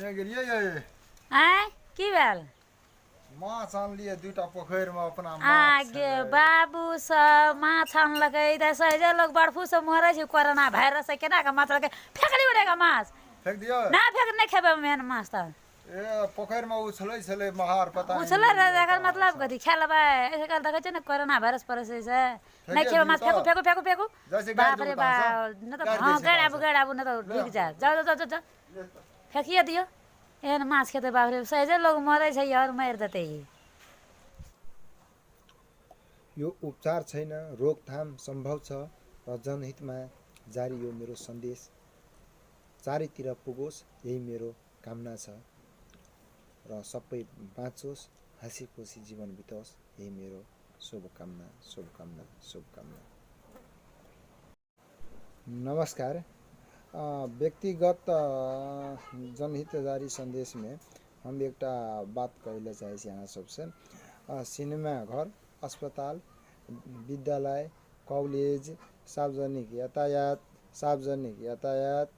कने गेलियै यै? आँय, की भेल? माछ आनलियै दूटा पोखरिमे अपना आ माछ गे छलै। बाबू सब माछ अनलकै तऽ सहजे लोक बर्फू से मरै छै कोरोना वायरस से, केना कऽ माछ अनलकै? फेकली उड़े माछ। फेक दियौ। ना, फेक, नहि खेबै एहन माछ तऽ। ए, पोखरिमे उछलै छलै महार, पता नहि। उछलै रहै, एकर मतलब कथी, खा लेबै? आइ काल्हि देखै छियै ने कोरोना वायरस पड़ै छै से नहि फेकिए खेबै दियौ माछ। फेकू। तऽ। फेकू, फेकू, फेकू। जाइ छी गाड़ि बाप रे देबौ तहन बाप, नहि तऽ गाड़ि दै हँ छी गाड़ि तहन आबू, से। गाड़ि आबू, नहि तऽ ढुकि जायत। जाउ, जाउ, जाउ, जाउ, फेकिए दियौ। एहन माछ खेतै? बाप रे, सहजे लोक मरै छै, आओर मारि देतै ई। यो उपचार छैन, रोकथाम सम्भव छ र जनहितमा जारी यो मेरो सन्देश चारैतिर पुगोस्, यही मेरो कामना छ र सबै बाँचोस्, हाँसी खुसी जीवन बिताओस्, यही मेरो शुभकामना, शुभकामना, शुभकामना। नमस्कार। व्यक्तिगत जनहित जारी सन्देशमे हम एकटा बात कहै लए चाहै छी अहाँ सबसँ। सिनेमा घर, अस्पताल, विद्यालय, कॉलेज, सार्वजनिक यातायात,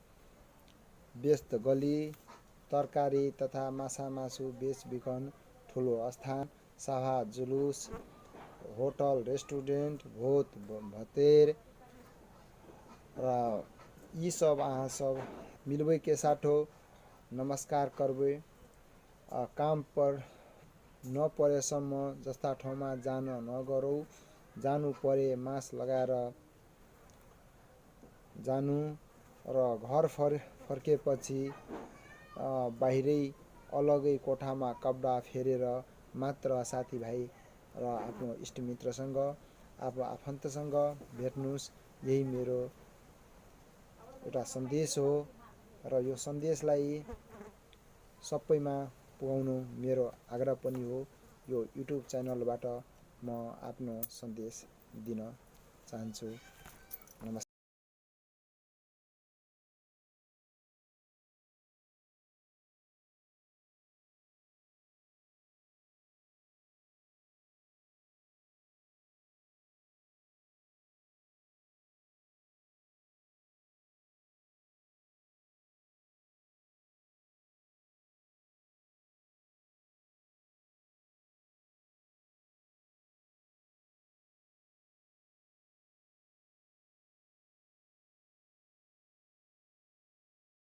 व्यस्त गली, तरकारी तथा माछा मासु बेचबिखन ठुलो स्थान, सभा जुलुस, होटल, रेस्टुरेन्ट, भोज भतेर र यी सब अहाँ सब मिलबैके साटो नमस्कार करबै, काम पर नपरेसम्म जस्ता ठाउँमा जान नगरौँ। जानु परे मास्क लगाएर जानु र घर फर्केपछि बाहिरै अलगै कोठामा कपडा फेरेर मात्र साथीभाइ र आफ्नो इष्टमित्रसँग, आफ्नो आफन्तसँग भेट्नुहोस्। यही मेरो एउटा सन्देश हो र यो सन्देशलाई सबैमा पुगाउनु मेरो आग्रह पनि हो। यो युट्युब च्यानलबाट म आफ्नो सन्देश दिन चाहन्छु।